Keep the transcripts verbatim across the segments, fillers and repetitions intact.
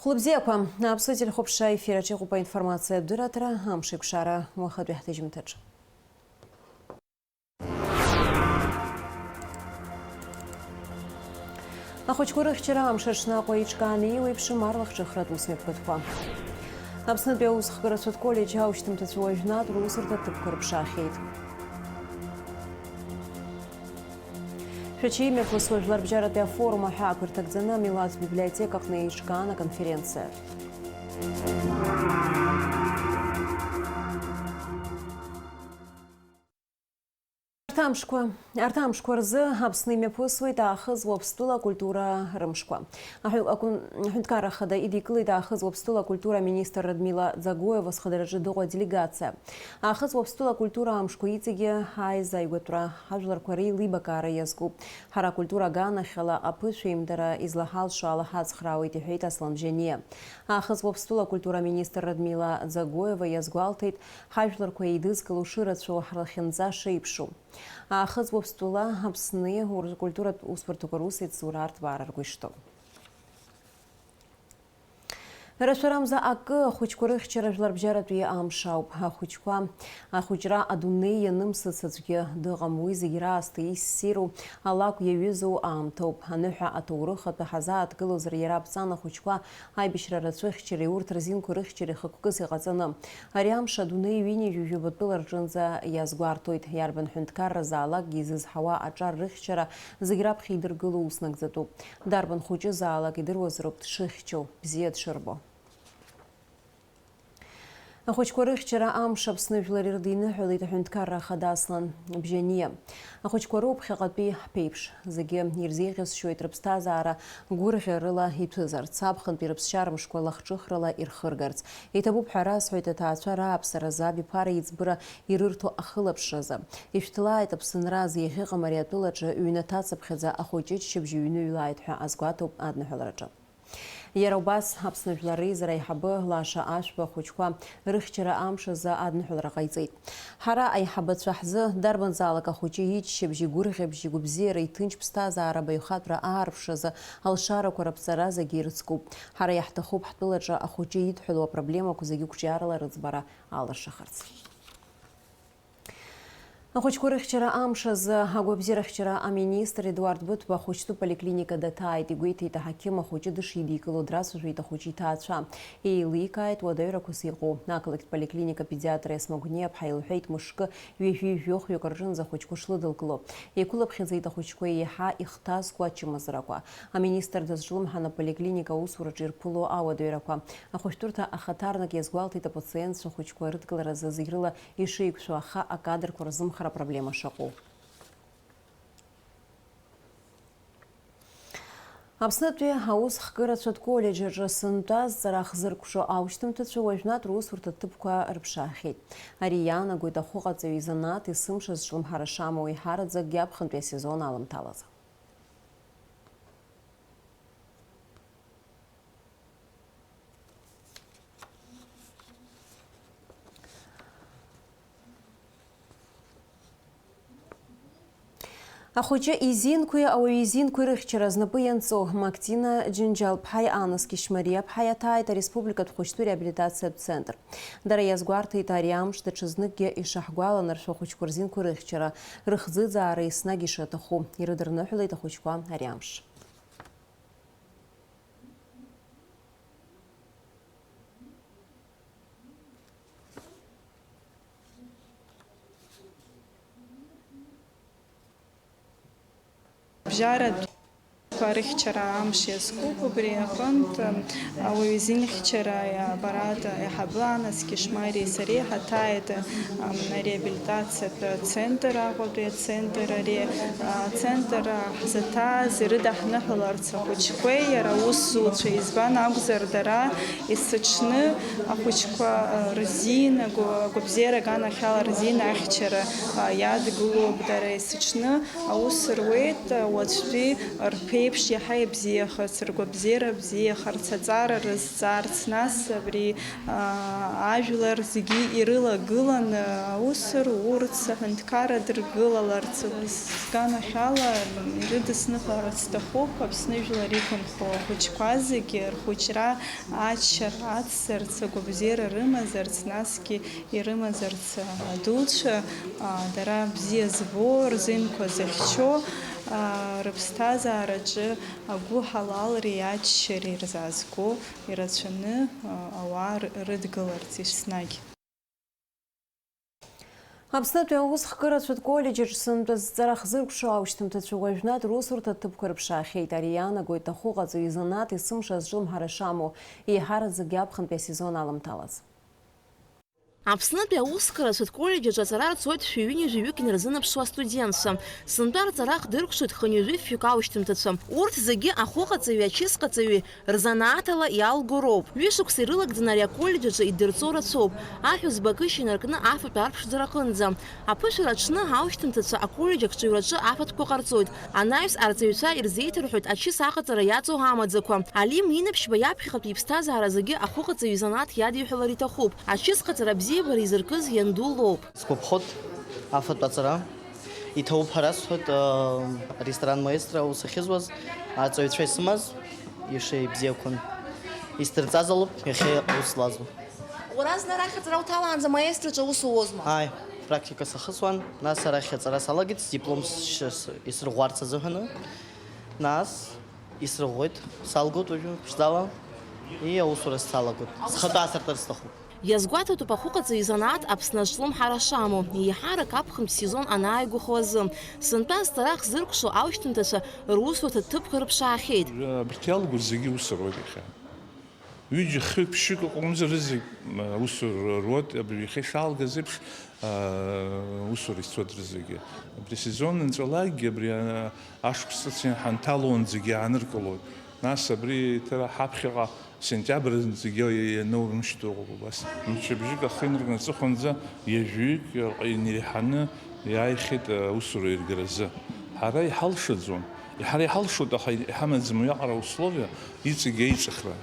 Хәлыбзиақәа, Аԥсуа телехәаԥшра ефир аҿы иҟоуп аинформациатә дырраҭара, амш еиқәшара, уахатәи ҳҭыжьымҭаҿ. Ахәыҷқәа рыхьчара амш аҽны Аҟәа еиҿкааны еиуеиԥшым арлахҿыхратә усмҩаԥгатәқәа. Аԥснытәи аусхкырацәа рколлеџь аушьҭымҭацәа уажәнатә русурҭа ҭыԥқәа рыԥшаахьеит. Шәача имҩаԥысуа жәларбжьаратәи афорум аҳәаақәа ирҭагӡаны амилаҭтә библиотекаҟны еиҿкаан аконференциа. Арҭ амшқәа, арҭ амшқәа рзы Аԥсны имҩаԥысуеит Аахыҵ Уаԥстәыла акультура рымшқәа. Аҳәы-, акун-, Аҳәынҭқарра Ахада идикылеит Аахыҵ Уаԥстәыла акультура аминистр Радмила Ӡагоева зхадараҿы дыҟоу аделегациа. Аахыҵ Уаԥстәыла акультура амшқәа иҵегьы ҳаизааигәатәра, ҳажәларқәа реилибакаара иазкуп. Ҳара акультура аганахьала аԥышәеимдара излаҳалшо ала ҳацхраауеит, иҳәеит Аслан Бжьаниа. Аахыҵ Уаԥстәыла акультура аминистр Радмила Ӡагоева иазгәалҭеит, ҳажәларқәа еидызкыло шырацәоу, ҳлахьынҵа шеиԥшу. Аахыҵ Уаԥстәыла Аԥсни ркультуратә усбарҭақәа русеицура арҭбаара ргәы ишҭоу. Рацәарамза акы, ахәыҷқәа рыхьчара жәларбжьаратәи амш ауп. Ахәыҷқәа, ахәыҷра адунеи ианымсыц аӡәгьы дыҟам, уи зегь раасҭа иссиру, алакә иаҩызоу аамҭоуп. Аныҳәа аҭоурых атәы ҳазааҭгылозар, иара аԥҵан ахәыҷқәа аибашьра рацәыхьчареи урҭ рзинқәа рыхьчареи хықәкыс иҟаҵаны. Ари амш адунеи ҩынҩажәи жәабатәыла рҿынӡа иазгәарҭоит, иарбан ҳәынҭқарразаалакгьы изызҳауа аҿар рыхьчара зегь раԥхьа идыргыло ус нагӡатәуп. Дарбан хәыҷызаалак идыруазароуп дшыхьчоу, бзиа дшырбо. Ахәыҷқәа рыхьчара амш Аԥсны жәлар ирыдиныҳәалеит Аҳәынҭқарра Ахада Аслан Бжьаниа. Ахәыҷқәа роуп ԥхьаҟатәи ҳԥеиԥш. Зегьы ирзеиӷьасшьоит рыԥсҭазаара гәырӷьарыла иҭәызарц, аԥхынтәи рыԥсшьара мшқәа лахҿыхрала ирхыргарц. Иҭабуп ҳәа расҳәоит аҭаацәа рааԥсаразы, абиԥара еиҵбыра ирырҭо ахылаԥшразы. Ишәҭлааит Аԥсынразы иахьыҟам ари атәылаҿы ҩнаҭа цыԥхьаӡа ахәыҷы ччабжьы ҩныҩлааит ҳәа азгәаҭоуп адныҳәалараҿы. Иара убас, Аԥсны Жәлар Реизара аиҳабы Лаша Ашәба ахәыҷқәа рыхьчара амш азы адныҳәалара ҟаиҵеит. Ҳара, аиҳабацәа ҳзы, дарбанзаалак ахәыҷы иччабжь, игәырӷьабжь, игәабзиара, иҭынч ԥсҭазаара абаҩхатәра аарԥшразы алшарақәа раԥҵара зегьы ирыцкуп. Ҳара иаҳҭахуп ҳтәылаҿы ахәыҷы идҳәалоу апроблемақәа зегьы қәҿиарала рыӡбара алыршахарц. Ахәыҷқәа рыхьчара амш азы агәабзиарахьчара аминистр Едуард Быҭәба ахәыҷтәы поликлиника даҭааит, игәеиҭеит аҳақьым ахәыҷы дышидикыло, драцәажәеит ахәыҷы иҭаацәа, еиликааит уадаҩрақәас иҟоу. Ақалақьтә поликлиника педиатр Есма Гәниаԥҳа илҳәеит, мышкы ҩажәи жәохәҩык рҿынӡа ахәыҷқәа шлыдылкыло. Еиқәылыԥхьаӡеит ахәыҷқәа еиҳа ихҭазго ачымазарақәа. Аминистр дазҿлымҳан аполиклиника аусураҿы ирԥыло ауадаҩрақәа. Ахәышәтәырҭа ахаҭарнак иазгәалҭеит апациентцәа ахәыҷқәа рыдкыларазы зегь рыла ишеиқәшәо, аха акадрқәа рзымхара апроблема шаҟоу. Аԥснытәи аус хкырацәатә коллеџь аҿы сынтәа азҵара ахзыркәшо аушьҭымҭацәа уажәнатә русурҭа ҭыԥқәа рыԥшаахьеит. Ари иаанагоит ахәыҟаҵаҩ изанааҭ есымша зҿлымҳара шамоу еиҳараӡакгьы аԥхынтәи асезон аламҭалазы. Ахәыҷы изинқәеи ауаҩы изинқәеи рыхьчара знапы ианҵоу Мактина Џьынџьал-ԥҳаи Анаскьышь Мариа-ԥҳаи аҭааит ареспубликатә хәыҷтәы реабилитациатә центр. Дара иазгәарҭеит, ари амш даҽазныкгьы ишаҳгәаланаршәо ахәыҷқәа рзинқәа рыхьчара, рыхӡыӡаара еснагь ишаҭаху. Ирыдырныҳәалеит ахәыҷқәа ари амш. Бжьаратә рыхьчара амш иазкуп, убри аҟынтә, ам, ауаҩы изинхьчара аппарат аиҳабы Анаскьышь Мариеи сареи ҳаҭааит, ам, ареабилитациатә центр, Аҟәатәи ацентр, ари, а, ацентр ҳзаҭааз ирыдаҳныҳәаларц ахәыҷқәеи иара аусзуҩцәеи, избан акәзар, дара есыҽны ахәыҷқәа, а, рзин, агәы-, агәабзиара аганахьала рзин ахьчара, а, иадгылоуп, дара есыҽны аус руеит, а, уаҵәтәи рԥеи Еиԥш иаҳа ибзиахарц, ргәабзиара бзиахарц, аҵара рызҵарц, нас абри, аа, ажәлар зегьы ирылагыланы аус рурц, аҳәынҭқарра дыргылаларц, сганахьала ирыдысныҳәаларц сҭахуп Аԥсны жәлар иқәынхо ахәыҷқәа зегьы рхәыҷра аччара ацзарц, агәабзиара рымазарц, насгьы ирымазарц, аа, адуцәа, аа, дара бзиа збо, рзинқәа зыхьчо, аа, рыԥсҭазаараҿы агәыҳалалреи аччареи рзаазго ирацәаны, аа, ауаа ры-, рыдгыларц еснагь. Аԥснытәи аусхкырацәатә коллеџь аҿы сынтәа зҵара хзыркәшо аушьҭымҭацәа уажәнатә русурҭа ҭыԥқәа рыԥшаахьеит. Ари иаанагоит ахәыҟаҵаҩ изанааҭ есымша азҿлымҳара шамоу, еиҳараӡакгьы аԥхынтәи асезон аламҭалаз. Аԥснытәи аусхкырацәатә коллеџь аҿы аҵара рцоит шәи ҩынҩажәи ҩык инарзынаԥшуа астудентцәа. Сынтәа рҵара хдыркәшоит хынҩажәи фҩык аушьҭымҭацәа. Урҭ зегьы ахәыҟаҵаҩи ачысҟаҵаҩи рзанааҭ ала иалго роуп. Ҩышықәса ирылагӡаны ари аколлеџь аҿы иддырҵо рацәоуп. Аҳәызба акышьа инаркны афатә арԥшӡара аҟынӡа. Аԥышәара аҽны аушьҭымҭацәа аколлеџь акҿыҩраҿы афатәқәа ҟарҵоит. Анаҩс арҵаҩцәа ирзеиҭарҳәоит ачыс аҟаҵара иаҵоу амаӡақәа. Алим Инаԥшьба иаԥхьаҟатәи иԥсҭазаара зегьы ахәыҟаҵаҩ изанааҭ иадиҳәалар иҭахуп. Ачысҟаҵара абзиабара изыркыз ианду лоуп. Сгәаԥхоит афатә аҵара. Иҭабуп ҳәа расҳәоит, э, аресторан маестро аус ахьызуаз, арҵаҩцәа исымаз, ишеибзиақәан. Исдырҵаз алоуп иахьа аус злазу. Уара зны арахь аҵара уҭалаанӡа маестроҿы аус уозма? Ааи, практика сахысуан, нас арахь аҵара салагеит, сдиплом сшьы-, с-, исырӷәӷәарц азыҳәаны. Нас исырӷәӷәеит, салгоит уажәы ԥшӡала, и аусура салагоит. Схатәы аасыртыр сҭахуп. Иазгәаҭатәуп ахәыҟаҵаҩ изанааҭ Аԥсны азҿлымҳара шамоу, еиҳарак аԥхынтә сезон анааигәахо азы. Сынтәа азҵара хзыркәшо аушьҭымҭацәа русурҭа ҭыԥқәа рыԥшаахьеит. Абарҭ иалгоз зегьы ус руеит иахьа. Ҩыџьа, хҩык, ԥшьҩык ыҟоумҵан, рызегь, м, аусура руеит, абри иахьа ишаалгаз еиԥш, а, усура ицоит рызегьы. Абри асезон нҵәалакгьы, абри, а, ашықәс ҵыс ҳанҭалонӡагьы иааныркылоит. Нас абри еиҭа ҳаԥхьаҟа сентиабр нҵәагьы ианоурымшьҭуа ыҟоуп убас. Мчыбжьык ахы инаркны аҵыхәанӡа ҩажәаҩык иреиҳаны иааихьеит аусура иргаразы. Ҳара иҳалшаӡом. Ҳара иҳалшоит, аха иҳамаӡам уиаҟара условиа, иҵегь аиҵыхра.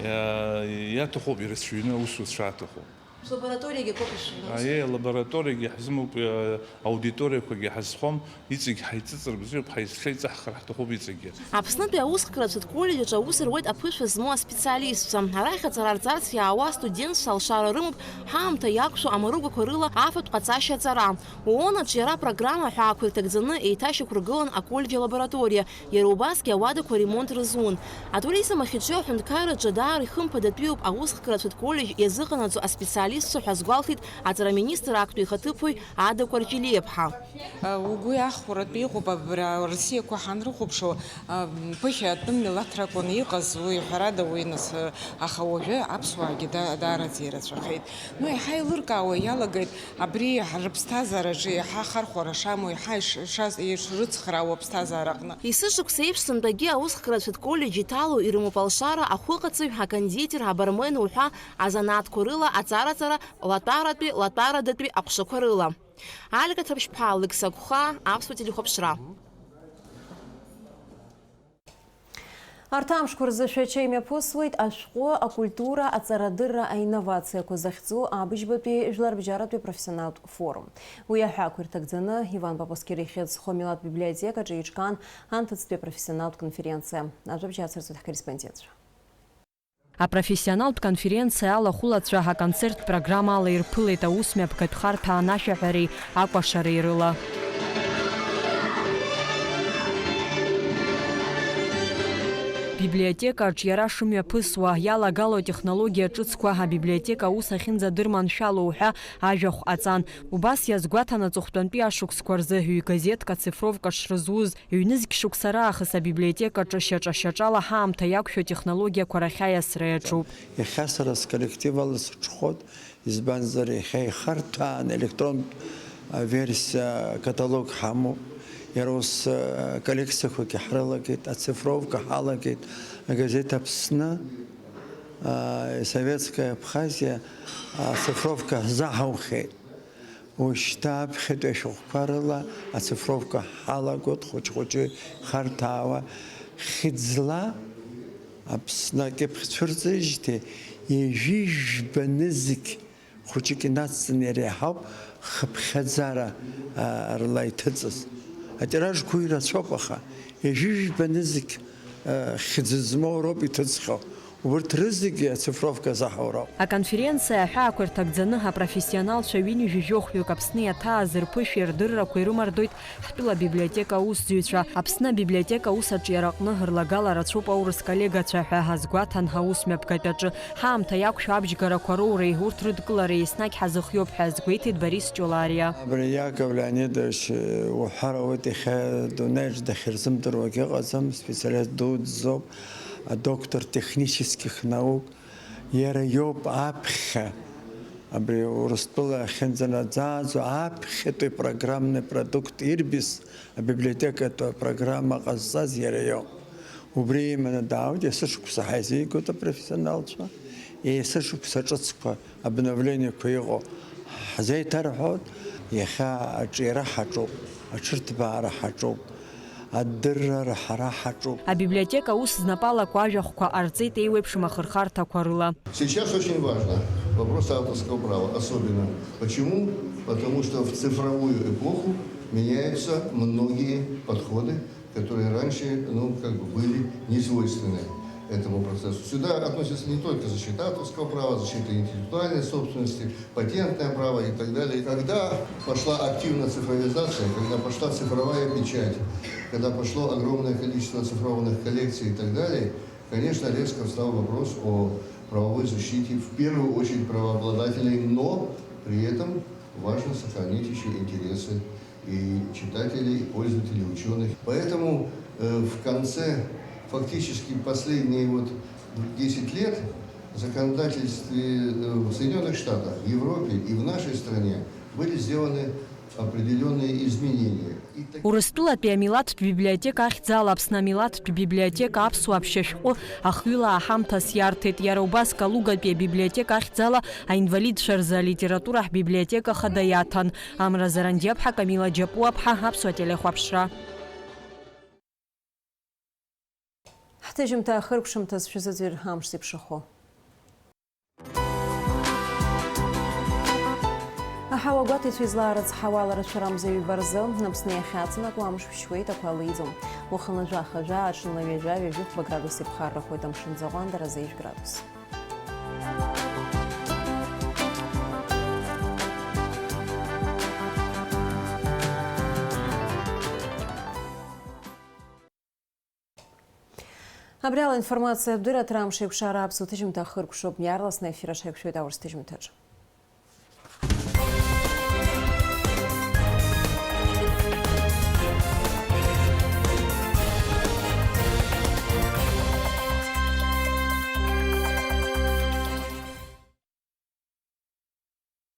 Иа-, иаҭахуп, ирацәаҩны аусуцәа аҭахуп. Лабораториагьы акоуп ишәымоу? Аиеи, алабораториагьы ҳзымоуп, э, аудиториақәагьы ҳазхом, иҵегь ҳаицыҵыр бзиоуп, ҳаицеиҵаҳхыр ҳҭахуп иҵегьгьы. Аԥснытәи аусхкырацәатә коллеџь аҿы аус руеит аԥышәа змоу аспециалистцәа. Арахь аҵара рҵарц иаауа астудентцәа алшара рымоуп ҳаамҭа иақәшәо амаругақәа рыла афатә ҟаҵашьа аҵара. ООН аҿиара программа ҳәаақәа ирҭагӡаны еиҭашьақәыргылан аколлеџь алабораториа. Иара убасгьы ауадақәа аремонт рызун. Атуризм ахьаҿио аҳәынҭқарраҿы даара ихымԥадатәиуп аусхкырацәатә коллеџь иазыҟанаҵо аспециалистцәа ҳәа азгәалҭеит аҵараминистр актәи ихаҭыԥуаҩ Ада Кәарҷелиаԥҳа. Угәы иахәаратәы иҟоуп, абра Россиақәа ҳанрыхәаԥшуа, ԥыхьа атәым милаҭ ракәын иҟаз, уи ҳәарада, уи нас, аха уажәы аԥсуаагьы да-, даараӡа ирацәахеит. Ну, еиҳа еилыркаауа иалагеит. Абри рыԥсҭазаараҿы еиҳа ахархәара шамоу, еиҳа иш-, ишаз-, ишрыцхраауа аԥсҭазаара аҟны. Есышықәса еиԥш сынтәагьы аусхкырацәатә коллеџь иҭало ирымоуп алшара ахәыҟаҵаҩ, акондитер, абармен уҳәа азанааҭқәа рыла аҵараҵара латәаратәи латәарадатәи аҟәшақәа рыла. Алика Ҭарԥшьԥҳа, Алықьса Гәхаа, Аԥсуа телехәаԥшра. Арҭ амшқәа рзы Шәача имҩаԥысуеит ашәҟәы, акультура, аҵарадырра, аинновациақәа захьӡу абыжьбатәи жәларбжьаратәи профессионалтә форум. Уи аҳәаақәа ирҭагӡаны Иван Папаскьыр ихьӡ зху амилаҭ библиотекаҿы еиҿкаан анҭыҵтәи апрофессионалтә конференциа. Ажәабжь ацырҵоит ҳкорреспондентцәа. Апрофессионалтә конференциа алахәылацәа аконцерттә программа ала ирԥылеит аусмҩаԥгатә харҭәаа анашәаҳәареи акәашареи рыла. Библиотекаҿ иара шымҩаԥысуа, иалагало атехнологиа ҿыцқәа абиблиотека аус ахьынӡадырманшәало уҳәа ажәахә ҟаҵан. Убас иазгәаҭан аҵыхәтәантәи ашықәсқәа рзы ҩ-газеҭк ацифровка шрызуз. Ҩнызқь шықәса раахыс абиблиотекаҿы шьаҿа-шьаҿала ҳаамҭа иақәшәо атехнологиақәа рахь аиасра иаҿуп. Иахьа сара сколлектив ала сыҽхәоит, избанзар, иахьа ихарҭәаан електронтә версиа каталог ҳамоуп. Иара ус коллекциақәагьы ҳрылагеит, ацифровка ҳалагеит, агазеҭ Аԥсны, Советская Абхазиа ацифровка ҳзаҳаухьеит. Ушьҭа аԥхьатәи ашәҟәқәа рыла ацифровка ҳалагоит, хәыҷ-хәыҷы ихарҭәаауа. Хьыӡла Аԥсны акьыԥхь цәырҵижьҭеи ҩажәи жәба нызқь хәыҷык инацҵаны иреиҳауп хыԥхьаӡара, а, рла иҭыҵыз. Атиражқәа ирацәоуп, аха ҩажәи жәба нызқь, а, хьӡы змоу роуп иҭыҵхьоу. Убырҭ рызегьы ацифровка азаҳауроуп. Аконференциа аҳәаақәа ирҭагӡаны апрофессионалцәа ҩынҩажәи жәохәҩык Аԥсны иаҭааз рԥышәеи рдыррақәеи рымардоит ҳтәыла абиблиотека аусзуҩцәа, Аԥсны абиблиотека аус аҿиараҟны рлагала рацәоуп аурыс коллегацәа ҳәа азгәаҭан аус мҩаԥгатәаҿы. Ҳаамҭа иақәшәо абжьгарақәа роуреи урҭ рыдкылареи еснагь ҳазыхиоуп ҳәа азгәеиҭеит Борис Ҷолариа. Абри Иаков Леонидович, уҳәар ауеит, иахьа адунеиаҿ дахьырзымдыруагь ыҟаӡам, специалист дуӡӡоуп, адоктор технических наук, иара иоуп аԥхьа, абри Урыстәыла ахьынӡанаӡааӡо аԥхьатәи программный продукт Ирбис абиблиотекатә апрограмма ҟазҵаз иара иоуп. Убри иманы даауеит, есышықәса ҳаизигоит апрофессионалцәа, есышықәса ҿыцқәа, обновлениеқәа иҟоу ҳзеиҭарҳәоит, иахьа аҿиара ҳаҿуп, аҽырҭбаара ҳаҿуп, адырра раҳара ҳаҿуп. Абиблиотека аус знапалақәа ажәахәқәа ҟарҵеит еиуеиԥшым ахырхарҭақәа рыла. Сейчас очень важно вопрос авторского права, особенно. Почему? Потому что в цифровую эпоху меняются многие подходы, которые раньше, ну, как бы были не свойственны этому процессу. Сюда относится не только защита авторского права, защита интеллектуальной собственности, патентное право и так далее. Когда пошла активная цифровизация, когда пошла цифровая печать, когда пошло огромное количество оцифрованных коллекций и так далее, конечно, резко встал вопрос о правовой защите, в первую очередь, правообладателей, но при этом важно сохранить еще интересы и читателей, и пользователей, учёных. Поэтому, э, в конце, фактически последние вот десять лет в законодательстве, э, в Соединённых Штатах, в Европе и в нашей стране были сделаны определённые изменения. И так- Урыстәылатәи амилаҭтә библиотека ахьӡала Аԥсны амилаҭтә библиотека аԥсуа аԥшьа шәҟәы ахҩылаа ҳамҭас иарҭеит. Иара убас Калугатәи абиблиотека ахьӡала аинвалидцәа рзы алитература ҳбиблиотека хада иаҭан. Амра Зарандиаԥҳа, Камила Џьапуаԥҳа, Аԥсуа телехәаԥшра. Ҳҭыжьымҭа ахыркәшамҭаз шәзыӡырҩыр амш зеиԥшрахо. Аҳауа гәаҭеицәа излаарыцҳауа аларшәра амза ҩба рзы, Аԥсны иахьаҵанакуа амш шәшьуеит, ақәа леиӡом. Уахынла жәаха жәаа, аҽынла ҩажәа, ҩажәи хәба градус иԥхаррахоит, амшын ӡаҟәандара зежә градус. Абри ала информациатә дырраҭара амш еиқәшара аԥсуа ҭыжьымҭа ахыркәшоуп, иаарласны аефир аҿы ҳаиқәшәоит аурыс ҭыжьымҭаҿ.